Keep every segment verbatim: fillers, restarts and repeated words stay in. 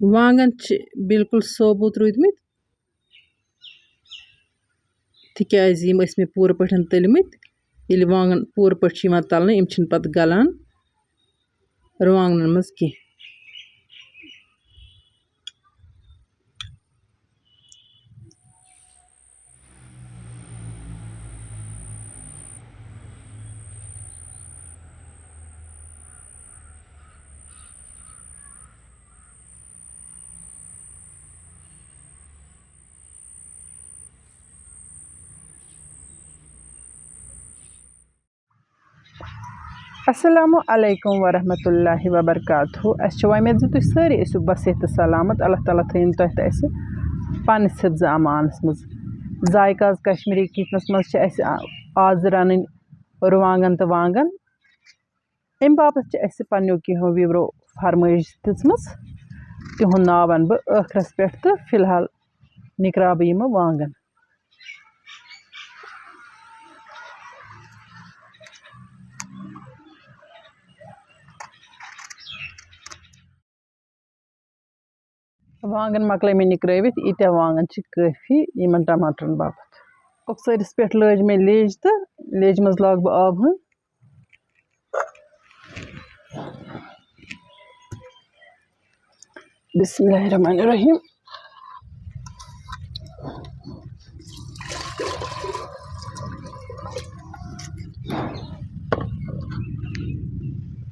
وانٛگن چھِ بالکل ثوبوٗت روٗدمٕتۍ، تِکیٛازِ یِم ٲسۍ مےٚ پوٗرٕ پٲٹھۍ تٔلۍ مٕتۍ۔ ییٚلہِ وانٛگن پوٗرٕ پٲٹھۍ چھِ یِوان تَلنہٕ، یِم چھِنہٕ پَتہٕ گَلان رُوانٛگنَن منٛز کینٛہہ۔ السلام علیکم ورحمۃ اللہ وبرکاتہ۔ اَسہِ چھِ وۄمید زِ تُہۍ سٲری ٲسِو بصحت تہٕ سلامت۔ اللہ تعالیٰ تھٲیِن تۄہہِ تہٕ اَسہِ پنٛنِس حفظ امانَس منٛز۔ ذایقہ آز کشمیٖری کِچنَس منٛز چھِ اَسہِ آ-، آز رَنٕنۍ رُوانٛگَن تہٕ وانٛگَن۔ اَمہِ باپَتھ چھِ اَسہِ پنٛنیو کینٛہو viewerو فرمٲیش دِژمٕژ۔ تِہُنٛد ناو وَنہٕ بہٕ ٲخرَس پٮ۪ٹھ، تہٕ فی الحال نِکراو بہٕ یِمہٕ وانٛگَن۔ وانٛگَن مۄکلٲے مےٚ نِکرٲوِتھ، ییٖتیٛاہ وانٛگَن چھِ کٲفی یِمَن ٹماٹرَن باپَتھ۔ کۄکسٲرِس پٮ۪ٹھ لٲج مےٚ لیٚج، تہٕ لیٚجہِ منٛز لاگہٕ بہٕ آبہٕ ہن۔ بسم اللہ الرحمن الرحیم۔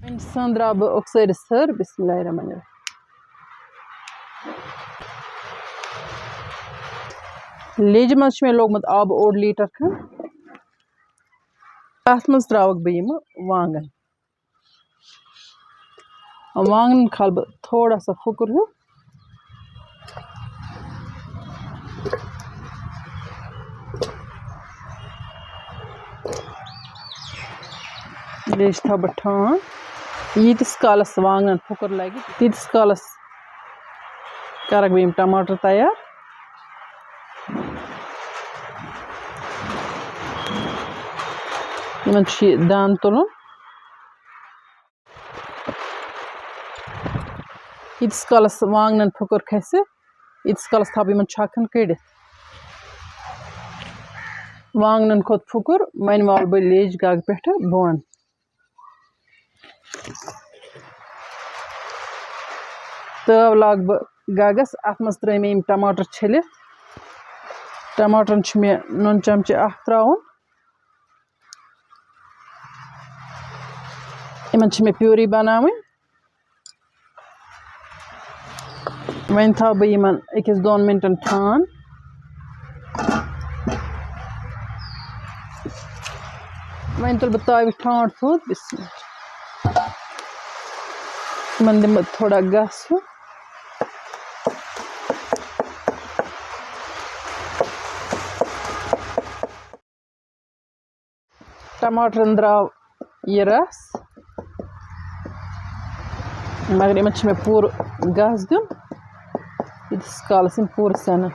وۄنۍ سٲنٛدراو بہٕ اوٚکسٲرِس ژھٔر۔ بسم اللہ الرحمن الرحیم۔ لیٚجہِ منٛز چھُ مےٚ لوگمُت آبہٕ اوٚڑ لیٖٹر کھنٛڈ۔ اَتھ منٛز ترٛاوَکھ بہٕ یِمہٕ وانٛگَن۔ وانٛگنَن کھالہٕ بہٕ تھوڑا سا پھُکُر ہیوٗ۔ لیٚج تھاوٕ بہٕ ٹھانٛڈ۔ ییٖتِس کالَس وانٛگنَن پھُکُر لَگہِ، تیٖتِس کالَس کَرَکھ بہٕ یِم ٹماٹر تیار۔ یِمَن چھُ یہِ دَنٛد تُلُن۔ ییٖتِس کالَس وانٛگنَن پھُکُر کھسہِ، ییٖتِس کالَس تھاوٕ بہٕ یِمَن چھَکَن کٔڑِتھ۔ وانٛگنَن کھوٚت پھُکُر، وۄنۍ والہٕ بہٕ لیٚج گَگہٕ پٮ۪ٹھٕ بۄن۔ تٲو لاگہٕ بہٕ گَگَس، اَتھ منٛز ترٛٲوۍ مےٚ یِم ٹماٹر چھٔلِتھ۔ ٹماٹرَن چھُ مےٚ نُن چمچہٕ اَکھ ترٛاوُن۔ یِمَن چھِ مےٚ پیوٗری بَناوٕنۍ۔ وۄنۍ تھاوٕ بہٕ یِمَن أکِس دۄن مِنٹَن ٹھانٛڈ۔ وۄنۍ تُلہٕ بہٕ تاوِ ٹھانٛڈ تھوٚد۔ بِسمِللہ۔ یِمَن دِمہٕ بہٕ تھوڑا گَس ہیوٗ۔ ٹماٹرن درٛاو یہِ رس، مگر یِمن چھِ مےٚ پوٗرٕ گس دیُن، ییٖتِس کالس یِم پوٗرٕ سٮ۪نن۔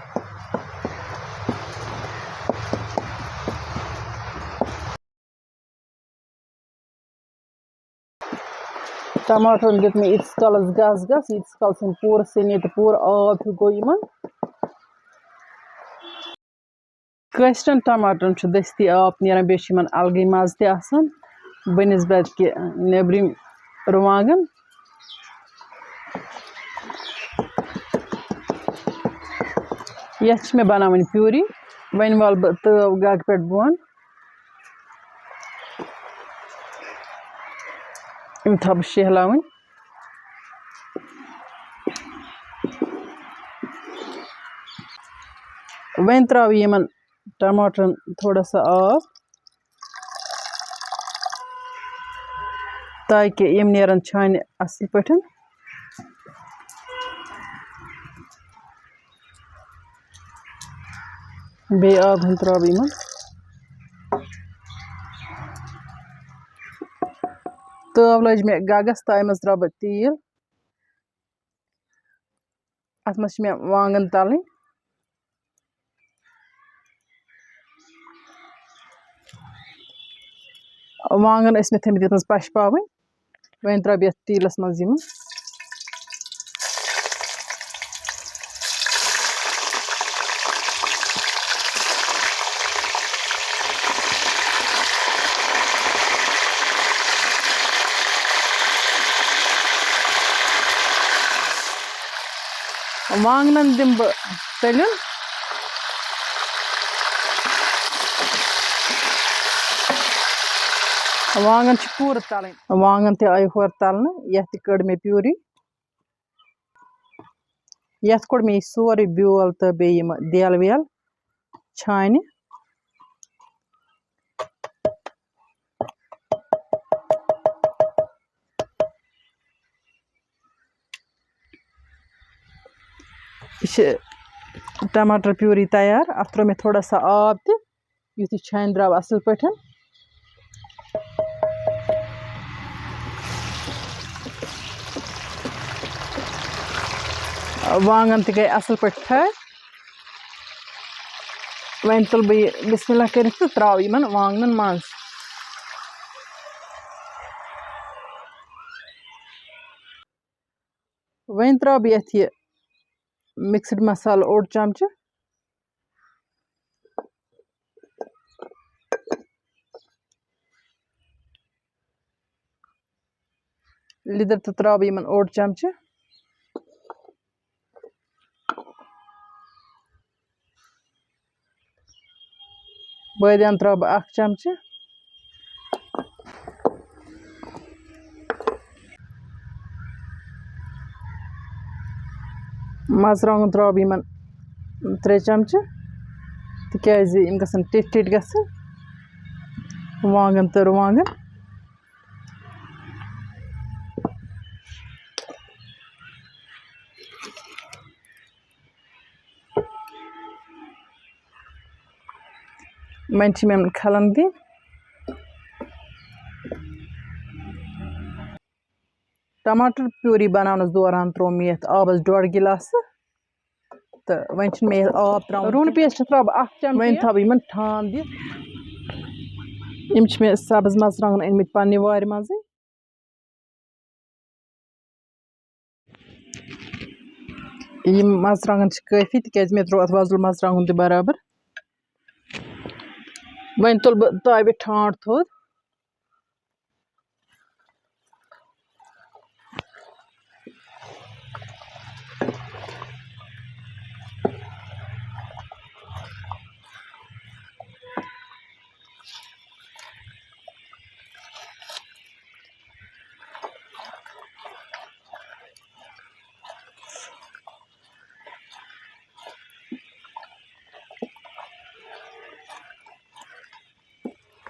ٹماٹرن دیُت مےٚ ییٖتِس کالس گس گس، ییٖتِس کالس یِم پوٗرٕ سیٚنے تہٕ پوٗرٕ آب ہیوٗ گوٚو یِمن۔ کٲشرٮ۪ن ٹماٹرن چھُ دٔستی آب نیران، بیٚیہِ چھُ یِمن الگٕے مزٕ تہِ آسان بنسبت کہِ نیٚبرِم رُوانٛگن۔ یتھ چھِ مےٚ بناوٕنۍ پیوٗری۔ وۄنۍ والہٕ بہٕ تٲو گگہٕ پٮ۪ٹھ بۄن۔ یِم تھاوٕ بہٕ شیہلاوٕنۍ۔ وۄنۍ ترٛاوٕ یِمن ٹماٹرن تھوڑا سا آب، تاکہِ یِم نیرن چھانہِ اصل پٲٹھۍ۔ بیٚیہِ آب ہن ترٛاوٕ یِمن۔ تٲو لٔج مےٚ گگس، تایہِ منٛز ترٛاوٕ بہٕ تیٖل۔ اتھ منٛز چھِ مےٚ وانٛگن تلٕنۍ۔ وانٛگن ٲسۍ مےٚ تھٲمٕتۍ یتھ منٛز پشپاوٕنۍ۔ وۄنۍ ترٛاوٕ بہٕ یَتھ تیٖلَس منٛز یِم۔ وانٛگنَن دِمہٕ بہٕ تٔلیُن۔ وانٛگَن چھِ پوٗرٕ تَلٕنۍ۔ وانٛگَن تہِ آیہِ ہورٕ تَلنہٕ، یَتھ تہِ کٔڑ مےٚ پیوٗری۔ یَتھ کوٚڑ مےٚ یہِ سورُے بیول تہٕ بیٚیہِ یِم دیلہٕ ویلہٕ چھانہِ۔ یہِ چھِ ٹماٹر پیوٗری تیار۔ اَتھ ترٛوو مےٚ تھوڑا سا آب تہِ، یُتھ یہِ چھانہِ درٛاو اَصٕل پٲٹھۍ۔ وانٛگَن تہِ گٔے اَصٕل پٲٹھۍ فرٛاے۔ وۄنۍ تُلہٕ بہٕ یہِ بسم اللہ کٔرِتھ تہٕ ترٛاوٕ یِمَن وانٛگنَن منٛز۔ وۄنۍ ترٛاوٕ بہٕ یَتھ یہِ mixed مصالہٕ اوٚڑ چمچہٕ۔ لیٚدٕر تہٕ ترٛاوٕ بہٕ یِمَن اوٚڑ چمچہٕ۔ بٲدیان ترٛاوٕ بہٕ اَکھ چمچہٕ۔ مَرژٕوانٛگُن ترٛاوٕ بہٕ یِمَن ترٛےٚ چمچہٕ، تِکیٛازِ یِم گژھن ٹیٚٹھۍ ٹیٚٹھۍ گژھٕنۍ، وانٛگَن تہٕ رُوانٛگَن۔ وۄنۍ چھِ مےٚ یِمَن کھَلَن دِنۍ۔ ٹماٹر پیوٗری بَناونَس دوران ترٛوو مےٚ یَتھ آبَس ڈۄڈ گِلاسہٕ، تہٕ وۄنۍ چھُنہٕ مےٚ یَتھ آب ترٛاوُن رُہُن کینٛہہ۔ Paste ترٛاوٕ بہٕ اَکھ چمچہٕ وۄنۍ یَتھ۔ تھاوٕ بہٕ یِمَن ٹھانٛڈ دِتھ۔ یِم چھِ مےٚ سَبٕز مَرژٕوانٛگَن أنۍمٕتۍ پنٛنہِ وارِ منٛزٕے۔ یِم مَرژٕوانٛگَن چھِ کٲفی، تِکیٛازِ مےٚ ترٛوو اَتھ وۄزُل مَرژٕوانٛگُن تہِ برابر۔ وۄنۍ تُلہٕ بہٕ تاوِ ٹھانٛڈ تھوٚد۔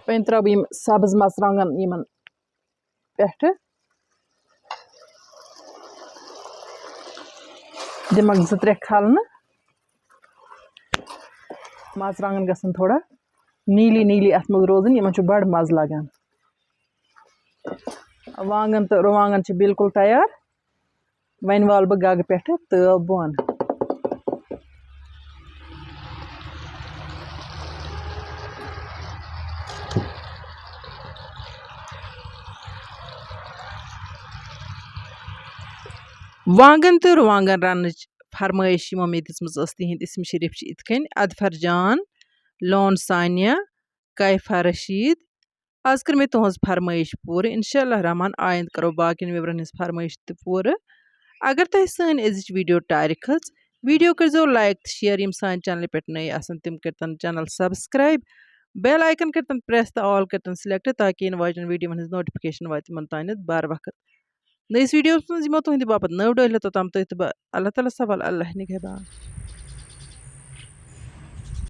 وۄنۍ ترٛاوٕ بہٕ یِم سبٕز مرژٕوانٛگن یِمن پٮ۪ٹھٕ، دِمکھ زٕ ترٛےٚ کھلنہٕ۔ مرژٕوانٛگن گژھن تھوڑا نیٖلی نیٖلی اَتھ منٛز روزٕنۍ، یِمن چھُ بڑٕ مَزٕ لگان۔ وانٛگن تہٕ رُوانٛگن چھِ بالکل تیار۔ وۄنۍ والہٕ بہٕ گگہٕ پٮ۪ٹھٕ تٲو بۄن۔ وانٛگن تہٕ رُوانٛگن رننٕچ فرمٲیش یِمو مےٚ دِژمٕژ ٲس، تِہنٛدۍ اسم شریف چھِ یِتھ کٔنۍ: اظفر جان، لون ثانیہ، کیفہ رشید۔ آز کٔر مےٚ تُہنٛز فرمٲیش پوٗرٕ۔ انشاء اللہ رحمان، آیندٕ کرو باقین viewerن ہٕنٛز فرمٲیش تہِ پوٗرٕ۔ اگر تۄہہِ سٲنۍ أزِچ video ٹارِ کھٔژ، video کٔرزیو like تہٕ share۔ یِم سانہِ channelہِ پٮ۪ٹھ نٔے آسن، تِم کٔرتن channel subscribe، bell icon کٔرتن press تہٕ all کٔرتن select، تاکہِ یِنہٕ واجٮ۪ن videoہن ہٕنٛز notification واتہِ تِمن تانٮ۪تھ بر وقت۔ نٔیِس videoہس منٛز یِمو تُہنٛدِ باپتھ نٔو ڈٲلۍ ہٮ۪تھ، توٚتام تُہۍ تہٕ بہٕ اللہ تعالیٰ سوال اللہ نگہبان۔